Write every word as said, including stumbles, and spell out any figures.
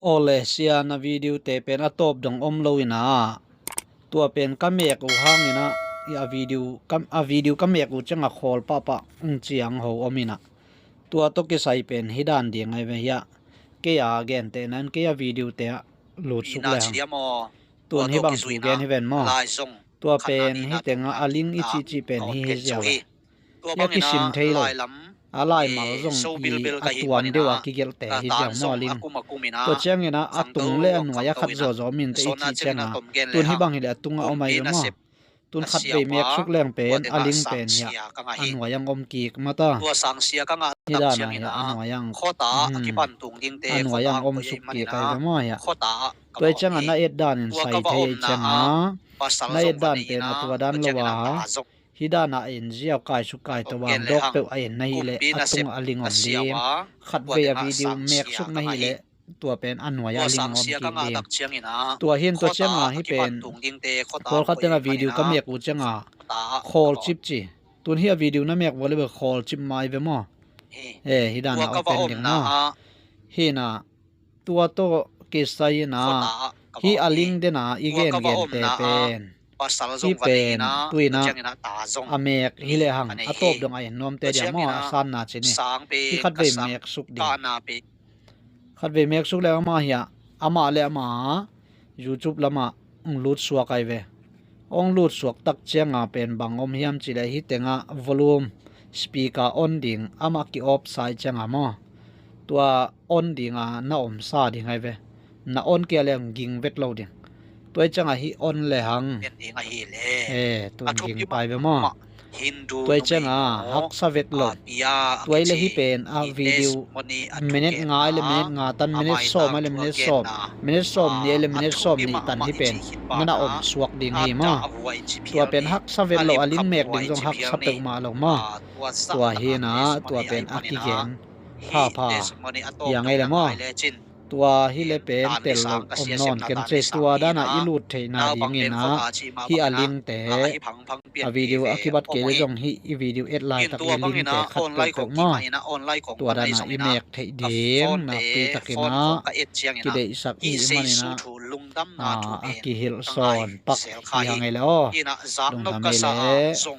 Awle, sia, na video te pen a tawp dong om lo ina, tua pen ka mek uh hangina, i a video ka, a video ka mek uh cianga khawl pahpah ung ciang ho om ina, tua tawh kisai pen hi dan ding ai ve hia. Kei a gentehna in kei a video te ah lutsuk le hang. Tun hi bang thu gen hi ven maw? Tua pen hi tenga a link i cihcih pen hi hi ziau ve. Hia kisim thei lo. A laimal zong i a tuan deuh a kigelhte hi ziau maw a link? Tua ciangina a tung le a nuai a khat zawzaw minte i cih cianga, tun hi bang hileh a tunga om ai ve maw? Tun khat vei meksuk leng pen a link pen hia a nuai ang om kik mata. Hi dana hia a nuai ang, a nuai ang om suk kik ai ve maw hia? Tua i cianga na et danin sai thei i cianga, na et dan pen a tua dan lo a, hi dana a en ziau kaisuk kaito a dawk peuh a en na hileh a tunga a link om ding. Khat vei a video meksuk na hileh tua pen a nuai a link om kik ding. Tua hin tua cianga hi pen pawlkhat tenga video ka mek uh cianga khawl cip ci. Tun hi a video na mek vua le bel khawl cip mai ve maw? Eh, hi dana open ding maw? Hina tua tawh kisai ina, hi a link dena i gengente pen hi pen tuina a mek hi le hang a tawp dong a en nuamte dia maw a sanna cini. Hi khat vei meksuk ding. Khat vei meksuk le amah hia, amah le amah YouTube lamah ong lut suak ai ve. Ong lut suak tak cianga pen bang om hiam cileh hi tenga volume speaker on ding, amah ki off sai cianga maw? Tua on dinga na omsa ding ai ve. Na on kia le ong ging vet lo ding. Tua i cianga hi on le hang. Eh, tun ging pai ve maw? Tua i cianga haksa vet lo. Tua i le hi pen a video minute nga ai le minute nga tan, minute sawm ai le minute sawm, minute sawm ni ai le minute sawm ni tan hi pen na na om suak ding hi maw? Tua pen haksa vet lo, a link mek ding zong haksa peuhmah lo maw? Tua hina tua pen a kigen phapha. Hiang ai le maw? Tua hi le pen tel lo om nawn ken cei, tua dana i lut theihna dingina hi a link te, a video a kibat kei le zong hi i video et laitak le link te khat peuhpeuh maw? Tua dana i mek theih ding nakpi takina kideihsak i manina a kihilh sawn pak hiang ai le aw. Lungdam ei le.